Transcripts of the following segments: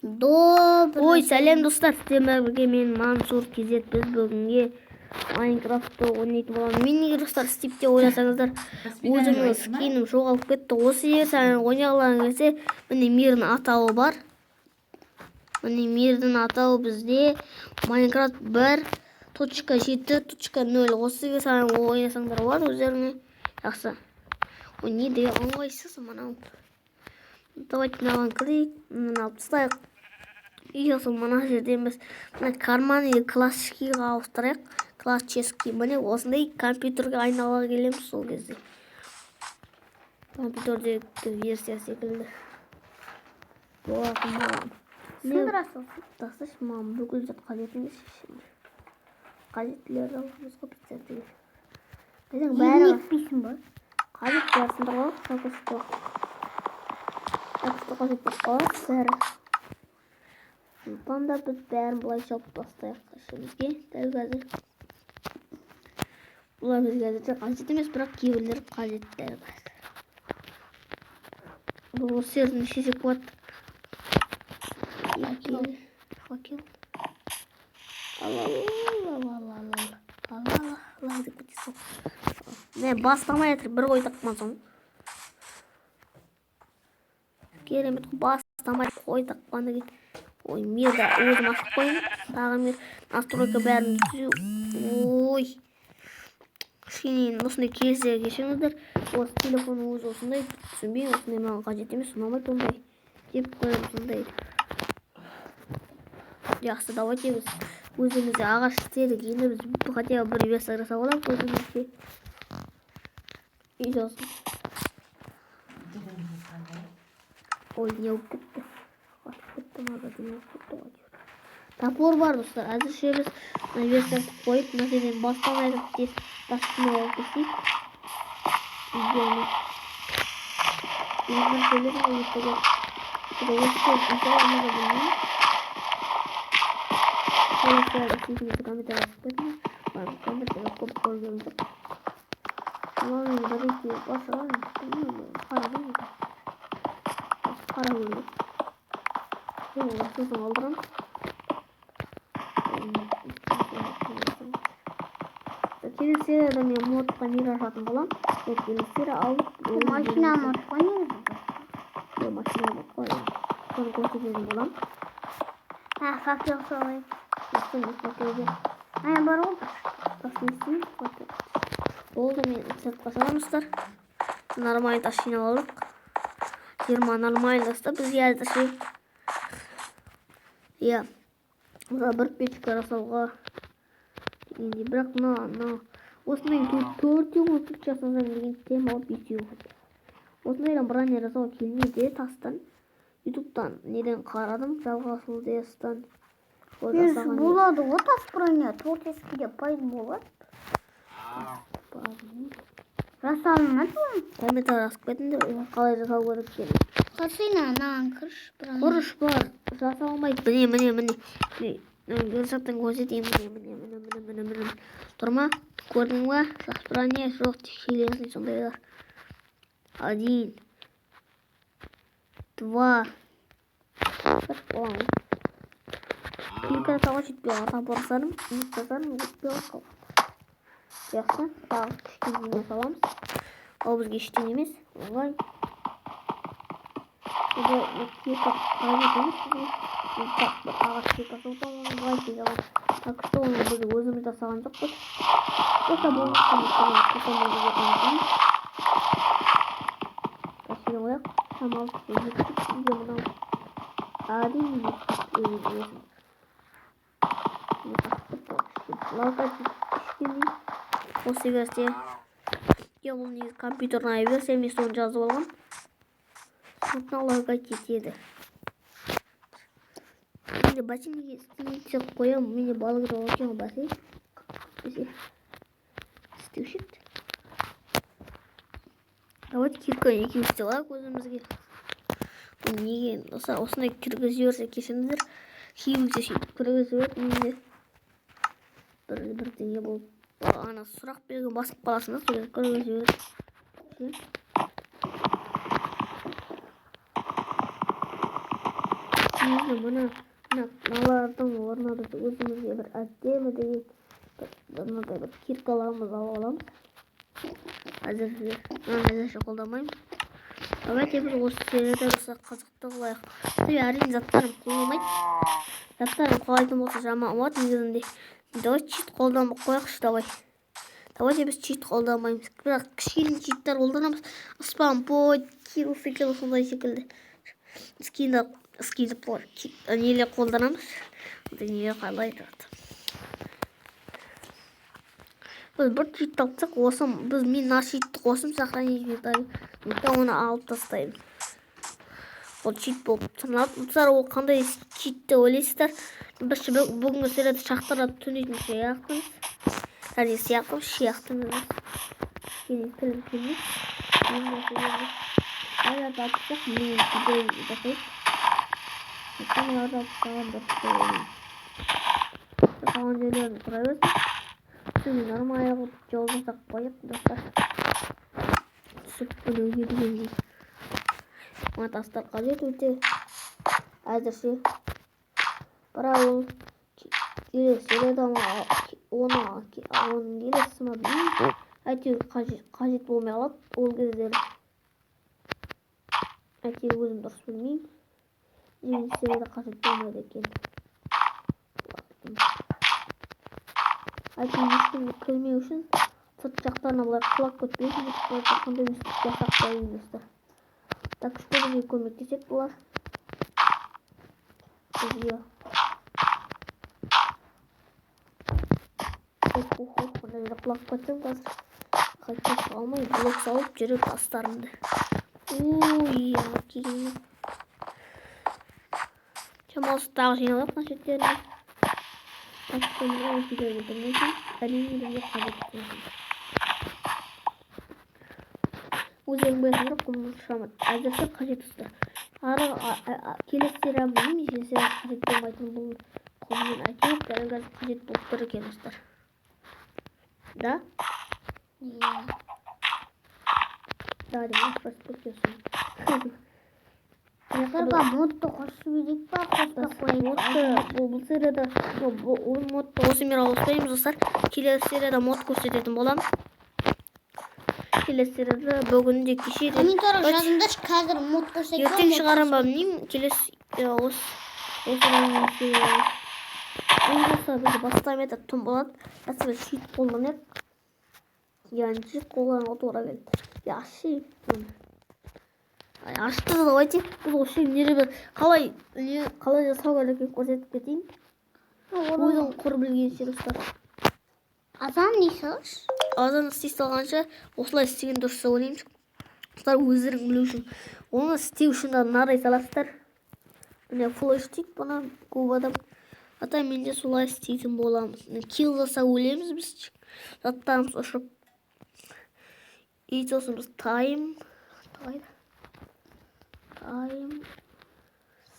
Добрый. Ой, сәлем достар, сіздермен бірге мен Мансур KZ. Біз бүгінге Майнкрафтты ойнайтын боламыз. Мен неге достар Стив деп ойласаңыздар, өзімнің скинім жоғалып кетті. Осы егер саған ойнағыларың келсе, міне мирдің атауы бар. Міне мирдің атауы бізде Майнкрафт 1.7.0. Осы егер саған ойнасаңдар болады өздеріңе. Жақсы. Ой, не деген ыңғайсыз мынау. Давайте мынаған кірейік, мынаны алып тастайық. И сосын мына жерден біз мына карман или классическийға ауыстырайық. Классический. Міне осындай компьютерге айнала келеміз сол кезде. Компьютердегі версия секілді. Болатын маған. Сындыра салсын. Тасташы, маған бүкіл зат қажет емес. Қажеттілерді аламыз ғой біздер деген. Біздің бәрі Екпейсің ба? қажет бәрі сындырып алайық, так что. Так что қажет болып қалады бәрі. Сондықтан да біз бәрін былай жауып тастайық ішімізге дәл қазір. Бұлар бізге әзірше қажет емес, бірақ кейбіреулері қажет дәл қазір. Бұл осы жерден шешек болады. Факел. Факел. Ал, ал, ал, ал, ал, ал, ал, ал, ал, деп кете сал. Не, бастамай жатыр, бір қой таққан соң. Керемет қой, бастамай қой таққан деген. Ой, мирді өзім ашып қояйын. Тағы мир настройка бәрін түзу. Ой. Кішкене осындай келсе кешіріңіздер. Осы телефонның өзі осындай түсінбеймін, осындай маған қажет емес, ұнамайды ондай. Деп қоямын сондай. Жақсы, давайте біз өзімізде ағаш істедік. Енді біз хотя бы бір версия жасап алайық өзімізге. Үй сосын. Ой, не болып кетті? Қатып кетті ма, бірдеңе болып кетті ғой әйтеуір. Топор бар, достар. Әзірше біз мына версияны қойып, мына жерден бастамай тұрып тез тас жинап алып кетейік. Видеоны. Енді сөйлесін ғой ертеге. Осы жерден мысалы білмеймін. Қалай істейтінімізді комментарий жазып кетіңіз. Барлық комментарий көп көргенім жоқ. Шамамен бір екеуі бар шығар, білмеймін, қарадым. Қара көрінеді. Сосын қалдырамыз. Келесі серияда мен модқа мир ашатын боламын. Сол келесі серия алып, Машина мод қой негізі. Иә, машина мод қой. Соны көрсететін боламын. А, факел солай. Соны факелге. Ана бар ғой. Тас не істеймін? Факел. Болды, мен сыртқа саламын, достар. Нормальный тас жинап алдық. 20 нормальный таста бізге әзірше. Иә. Мына бір печка жасауға дегендей. Бірақ мына осындай төртеу ғой печка жасасаң деген тема ғой, бесеу ғой. Осындайдан броня жасауға келмейді тастан. Ютубтан неден қарадым, жалғасыл дестан. Ол Негізі жасаған болады ғой тас броня. Төрт ескіде пайыз болады. Жасалынады ғой. Комментарий жазып кетіңдер, қалай жасау керек екенін. Қарасайын, анаған кірші броня. Құрыш бар, жасалмайды. Міне, міне, міне. Міне, версияттан көрсетейін. Міне, міне, міне, міне, міне, міне. Тұр ма? Көрдің ба? Тас броня жоқ, тек сондайлар. Один. Два. Бір боламын. Екі жасауға жетпей қалған. Топор жасадым, екі жасадым, жетпей қалған. Жақсы, тағы кішкене саламыз. Ол бізге ештеңе емес, оңай. Енді кирка қажет емес бізге. Бір ағаш кирка сондықтан оны былай істей саламыз. Так что оны біз өзіміз жасаған жоқпыз. Просто болмаса бізге қажет емес. Тас қояйық. Шамалы бізге мынау әрине өзі. Кішкене осы версия. Я бұл негізі компьютерная версия емес, соны жазып алғам. Сондықтан лагать етеді. Менде бәсе неге істемейді қоямын. Менде балық жоқ екен ғой бәсе. Бәсе. Істеуші еді. Давайте кирка екеуі істеп алайық өзімізге. Бұл неге достар осындай кіргізіп жіберсе кешіріңіздер. Кейбірде сөйтіп кіргізіп жібереді менде. Бір бірдеңе болып ана сұрақ белгі басып қаласың да, сол жерге кіргізіп жібереді. Негізі мыналардың орнына біз өзімізге бір әдемі деген бір мынадай бір киркаларымызды алып аламыз. Әзірше мынаны әзірше қолданбаймыз. Давайте біз осы серияда осы қызықты қылайық. Себебі әрине заттарым қолданбайды. Заттарым құлайтын болса, жаман болады негізінде. Давай чит қолданып қояйықшы, давай. Давайте біз чит қолданбаймыз. Бірақ кішкене читтер қолданамыз. Спам пойнт, килл секілді, сондай секілді. Скинді, скинді нелер қолданамыз. Ондай нелер қалай айтады. Біз бір чит алсақ, осы біз мен мына читті қосып сохранить етемін. Сондықтан оны алып тастаймын. Ол чит болып саналады. Достар, ол қандай чит деп ойлайсыздар? Біз бүгінгі серияда шахталарды түнейтін сияқтымыз. Әрине сияқтымыз, сияқтымыз. Кішкене тілім келмейді. Енді осы жерде алып тастасақ, мен видео жасайды. Сондықтан оларды алып тастаған дұрыс деп ойлаймын. Жасаған жерлерін тұра берсін. Түсуге нормально қылып жол жасап қояйық, достар. Түсіп мінуге дегендей. Мына тастар қажет өте әзірше. Бірақ ол келесі серияда ма, оның келесі ма білмеймін. Әйтеуір қажет болмай қалады ол кездері. Әйтеуір өзім дұрыс білмеймін. Деген серияда қажет болмайды екен. Әйтеуір ешкімге кірмеу үшін, сырт жақтарына былай құлап кетпеу үшін қандай өстіп жасап қояйын, достар. Так что бізге көмектеседі бұлар. Бізге. Ух, ух, ух, мына жерде құлап кетсем қазір. Қайтып шыға алмай, блок салып жүріп тастарымды. Ой, келген. Шамалысы тағы жиналайық мына шеттеріне. Так что мына видео өлтірмесін, әрине бізге қажет болсын. Өздерің білесіңдер, құм шамы әзірше қажет, достар. Ары келесі серия білмеймін, неше серия қажет болмайтын бұл құммен, әйтеуір дәл қазір қажет болып тұр екен, достар. Да? Иә. Да, деп басып кеткенсің. Ақырға модты қосып жіберейік па, қоспай қояйық? Модты бұл серияда ол модты осы мен ауыспаймыз, достар. Келесі серияда мод көрсететін боламын. Келесі серияда, бүгін де, кеше де. Комментарий жазыңдаршы, қазір мод қосайық па, Ертең мод шығарам ба, білмеймін. Келесі осы серия. Енді, достар, бізде бастап еді түн болады. Жақсы, біз щит қолданайық. Яғни щит қолдануға тура келді. Я щит. Ай, ашты, давайте. Біз осы жерде бір қалай не қалай жасау керек екенін көрсетіп кетейін. Өзің құр білгенше, достар. Азан не салшы? Азан істей салғанша, осылай істеген дұрыс деп ойлаймын. Достар, өздерің білу үшін. Оны істеу үшін де мынадай саласыздар. Міне, флеш дейді бұны көп адам. Ата мен де солай істейтін боламыз. Міне, килл жасап өлеміз біз. Заттарымыз ұшып. И сосын біз time қайда? Time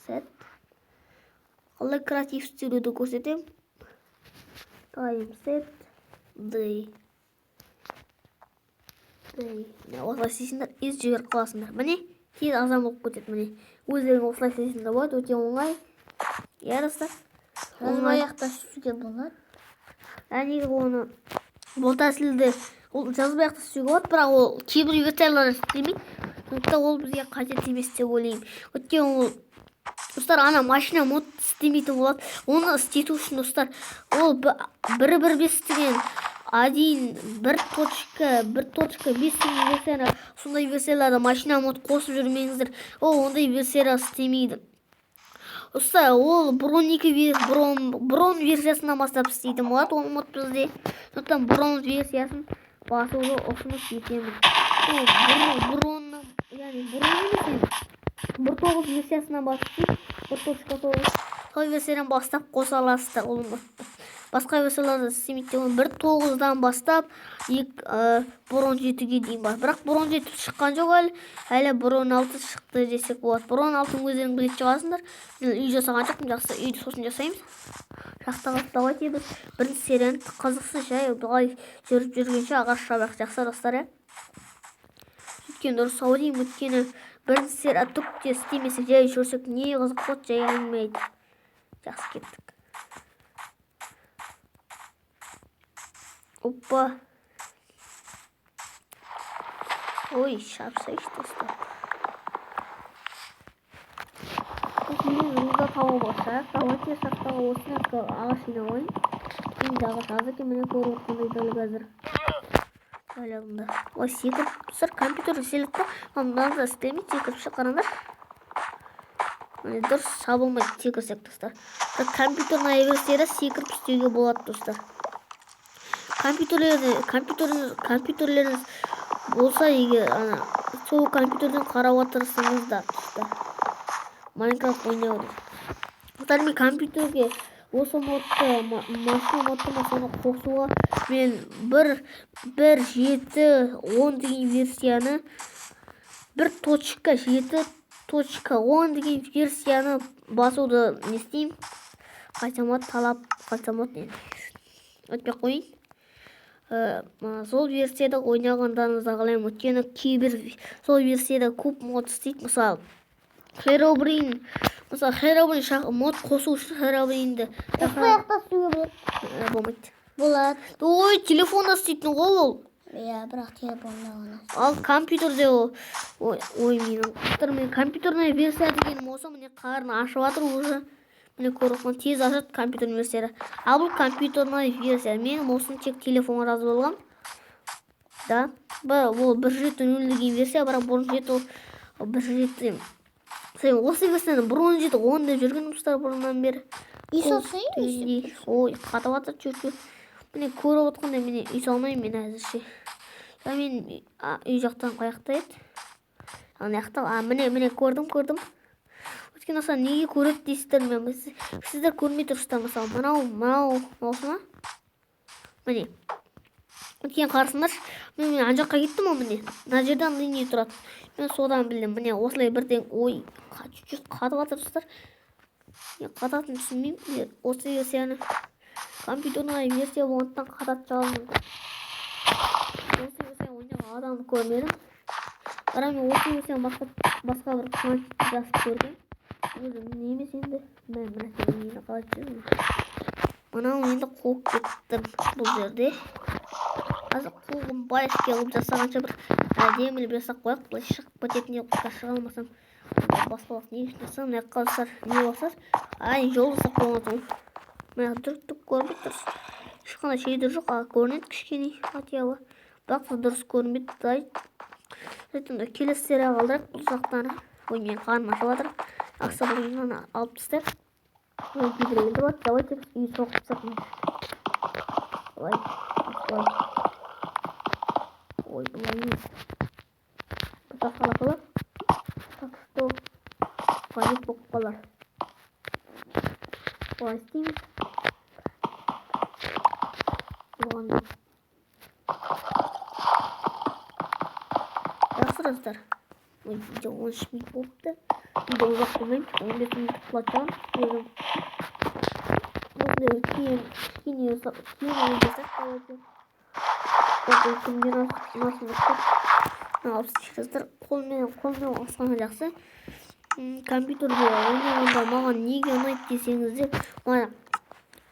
set. Қалай креатив істеуді көрсетемін. Time set day. Day. Міне, осылай істейсіңдер, из жіберіп қаласыңдар. Міне, тез азан болып кетеді, міне. Өздерің осылай істесеңдер болады, өте оңай. Иә, достар? Жазбай ақ та істеуге болады. Әне, оны бұл тәсілді ол жазбай ақ та істеуге болады, бірақ ол кейбір версиялар істемейді. Сондықтан ол бізге қажет емес деп ойлаймын. Өйткені ол, достар, ана машина мод істемейтін болады. Оны істету үшін, достар, ол 1.1.5 деген 1.1.1.5 деген версияны, сондай версияларда машина мод қосып жүрмеңіздер. Ол ондай версия істемейді. Достар, ол брон екі брон версиясынан бастап істейтін болады ол мод бізде. Сондықтан брон версиясын басуды ұсыныс етемін. Ол бронның, яғни брон емес енді. 1.9 версиясынан бастап, 1.9 сол версиядан бастап қоса аласыздар ол модты. Басқа версияларда істемейді деп ойлаймын. 1.9-дан бастап брон 7-ге дейін бар. Бірақ брон 7 шыққан жоқ әлі. Әлі брон 6 шықты десек болады. Брон 6-ны өздерің білетін шығарсыңдар. Мен үй жасаған жоқпын, жақсы, үйді сосын жасаймыз. Жақта қалып, давайте біз бірінші серияны қызықсыз жай былай жүріп жүргенше ағаш шабайық, жақсы, достар, иә? Өйткені дұрыс ау деймін, өйткені Бірінші серия түк те істемесе, жай жүрсек, не қызық болады, жай әңгіме айтып. Жақсы, кеттік. Опа. Ой, шапсайшы, достар. Мен руда тауып алсақ, давайте шахтаға осыны ағаш жинап алайын. Менде ағаш аз екен, міне көріп отқандай дәл қазір. Дәл алдында. Ой, секіріп, достар, компьютер істеледі да, мынаны да істемейді, секіріп ше, қараңдар. Міне дұрыс шабылмайды секірсек, достар. Бірақ компьютерный версияда секіріп істеуге болады, достар. Компьютерлеріңіз болса, егер ана сол компьютерден қарап отырсаңыздар, достар. Майнкрафт ойнауды. Достар, мен компьютерге осы модты, машина модты ма, соны қосуға мен 1.7.10 деген версияны, 1.7.10 деген версияны басуды не істеймін? Қайтсам болады, талап қайтсам болады енді. Өтпей қояйын. Сол версияда ойнағандарыңызды қалаймын. Өйткені кейбір сол версияда көп мод істейді. Мысалы, Herobrine, мысалы, Herobrine мод қосу үшін Herobrine'ді Қоспай ақ та істеуге болады. Болмайды. Болады. Ой, телефонда істейтін ғой ол. Иә, бірақ телефонда ғана. Ал компьютерде ол, ой, ой, менің достар, мен компьютерный версия дегенім осы, міне қарны ашып жатыр уже. Міне көріп отырмын, тез ашады компьютерный версияда. Ал бұл компьютерный версия. Мен осыны тек телефонға жазып алғам. Да, ол 1.7.0 деген версия, бірақ бұрын жеті ол бір жеті. Сен осы версияны бір он жеті он деп жүрген достар бұрыннан бері. Үй салсай, Қол дегендей. Ой, қатып жатыр чуть-чуть. Міне көріп отқандай, міне үй салмаймын мен әзірше. Я мен үй жақтан қаяқта еді? Ана жақта, міне, міне көрдім, көрдім. Өйткені осыны неге көреді дейсіздер, мен сіздер көрмей тұрсыздар, мысалы, мынау, мынау, осы ма? Міне. Өйткені қарасаңдаршы, мен ана жаққа кеттім ғой, міне. Мына жерде андай не тұрады. Мен содан білдім. Міне осылай бірден, ой, чуть-чуть қатып жатыр, достар. Не қататынын түсінбеймін. Міне, осы версияны компьютерный версия болғандықтан қататын шығармын мүмкін. Осы версия ойнаған адамды көрмедім. Бірақ мен осы версияны басқа бір планшетте жазып көргенмін. Өзім не емес енді. Мә, мына нені қалай түсіндім? Мынау енді қуып кеттім бұл жерде. Қазір қуғын байске қылып жасағанша бір әдемілеп жасап қояйық. Былай шығып кететін еді, шыға алмасам. Басқа уақыт не үшін жасасам, мына жаққа достар не болса, ай, жол жасап қойған соң. Мына түк түк көрінбейді дұрыс. Ешқандай шейдер жоқ, а көрінеді кішкене хотя бы. Бірақ та дұрыс көрінбейді. Давай. Келесі серияға қалдырайық бұл жақтан. Ой, менің қарным ашып жатыр. Ақша бұл мынаны алып тастайық. Ой, кейбір елде бар. Давайте біз үй соғып тастайық. Былай, осылай. Ой, былай емес. Бұта сала сала. Так что қажет болып қалар. Былай істейміз. Бұған жақсы, достар. Ой, видео 13 минут болыпты. Видео ұзақ болмаймын, 15 минут қылатын шығармын. Өзім осындай кішкене киім алып жасақ, давайте. Ой, кімге ұнасын, достар. Алып достар, қолмен асқан жақсы. Компьютерде ойнағанда маған неге ұнайды десеңіздер, маған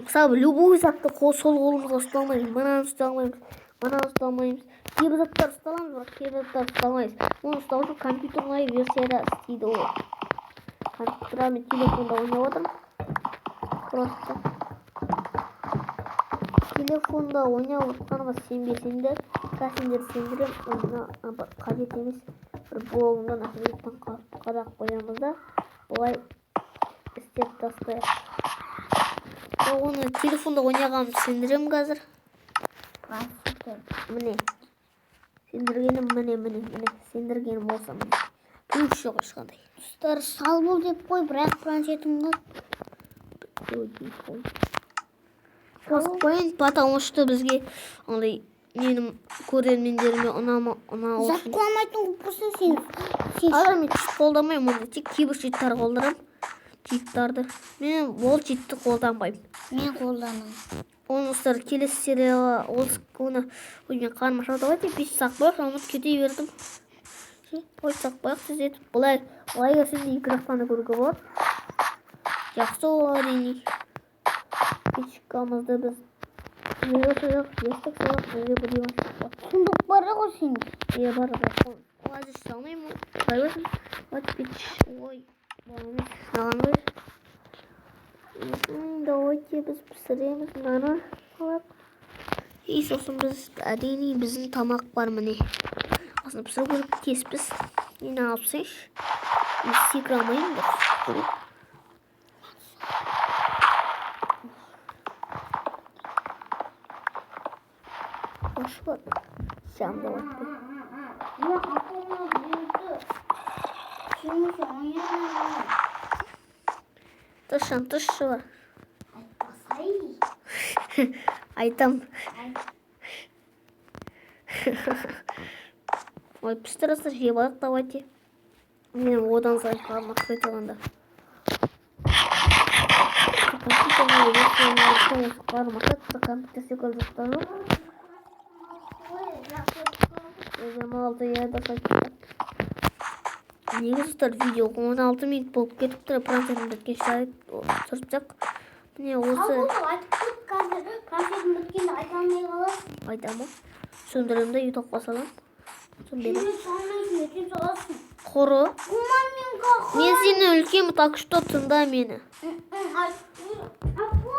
мысалы любой затты сол қолымызға ұстай алмаймыз, мынаны ұстай алмаймыз, мынаны ұстай алмаймыз. Кейбір заттар ұстай аламыз, бірақ кейбір заттар ұстай алмаймыз. Оны ұстау үшін компьютерный версияда істейді ол. Компьютер мен телефонда ойнап отырмын. Просто телефонда ойнап отқаныма сенбесеңдер, қазір сендерді сендіремін. Мына қажет емес бір блогымда мына қадап қоямыз да, былай істеп тастайық. Оны телефонда ойнағанымды сендіремін қазір. Міне. Сендіргенім міне, міне, міне. Сендіргенім болса міне. Плюс жоқ ешқандай. Достар, сал бол деп қой, бірақ планшетім ғой. Қосып қояйын, потому что бізге андай менің көрермендеріме ұнау Зат үшін. құламайтын қылып қойсаң сен. Сен Ал мен чит қолданбаймын, онда тек кейбір читтар қолданамын. Читтарды. Мен ол читті қолданбаймын. Мен қолданамын. Оны достар келесі серияға оны, ой, мен қарным ашады ғой деп 5 сағат бойы ұмытып кете бердім. Ше, қойсақ қояйық тездетіп. Былай, былай келсең де екі жақтан да көруге болады. Жақсы ол, әрине. Печкамызды біз жерге қояйық, естік салайық, бізге бір диван шығып. Сундук бар ғой сенде. Иә, бар, бірақ ол әзір салмаймын. Былай берсін. Вот печь. Ой, былай емес. Мынаған бер. Давайте біз пісіреміз мынаны алып. И сосын біз, әрине, біздің тамақ бар, міне. Осыны пісіру керек, тез піс. Мені алып тастайыншы. Мен секіре алмаймын дұрыс. Қош бар. Сям, давайте. Мына апама берді. Сен ойнамай. Тышан, тышшы бар. Айтпасай. Айтам. Айт. Ой, пісті, жеп алайық, давайте. Мен одан сайын қарным ашып алғанда. Қарным ашады, компьютер секілді заттар жоқ. 26, иә, достар. Негізі, достар, видео 16 минут болып кетіп тұр, планшетім біткенше түсіріп тастайық. Міне Ал осы болды, айтып кет, қазір планшетім біткенде айта алмай қаласың. Айтамын. Сөндіремін де, ютубқа саламын. Соны беремін. Сен салмайсың, ертең саласың. Құры. Кума мен қақы. Мен сені үлкенмін, так что тыңда мені. Апа.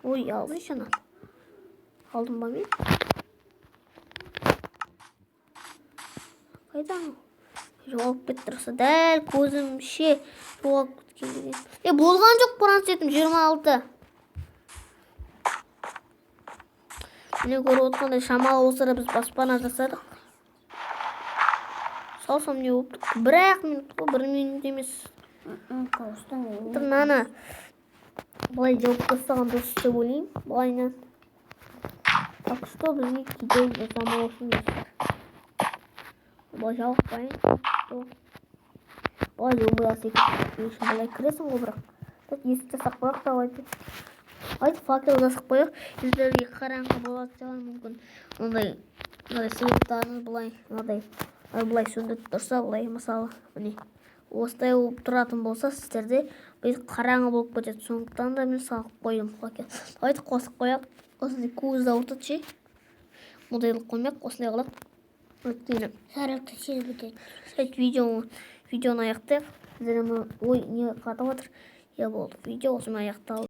Ой, алсайшы ана. Алдым ба мен? Қайда анау? Жоғалып кетті тұрса, дәл көзімше жоғалып кеткен деген. Е, болған жоқ, планшетім 26. Міне, көріп отырғандай, шамалы болса да біз баспана жасадық. Салсам не болып тұр? Бір-ақ минут қой, бір минут емес. Мынаны былай жауып тастаған дұрыс деп ойлаймын. Былайынан. Так что бізге кедергі жасамау үшін, достар. Былай жауып қояйын. Былай жауып екен. Үшін былай кіресің ғой бірақ. Так, есік жасап қояйық, давайте. Давайте факел жасап қояйық. Сіздерге қараңғы болады шығар мүмкін. Мындай мындай сыйлықтарыңыз былай, мынадай былай сөндіріп тұрса, былай, мысалы, міне. Осылай болып тұратын болса, сіздерде бүйтіп қараңғы болып кетеді. Сондықтан да мен салып қойдым факел. Давайте қосып қояйық. Осындай көзді ауыртады ше. Мұндай қылып қоймайық, осындай қылып. Өйткені Зарядка тез бітеді. сайт видеоны аяқтайық. Ой, не қатып жатыр? Иә, болды. Видео осымен аяқталды.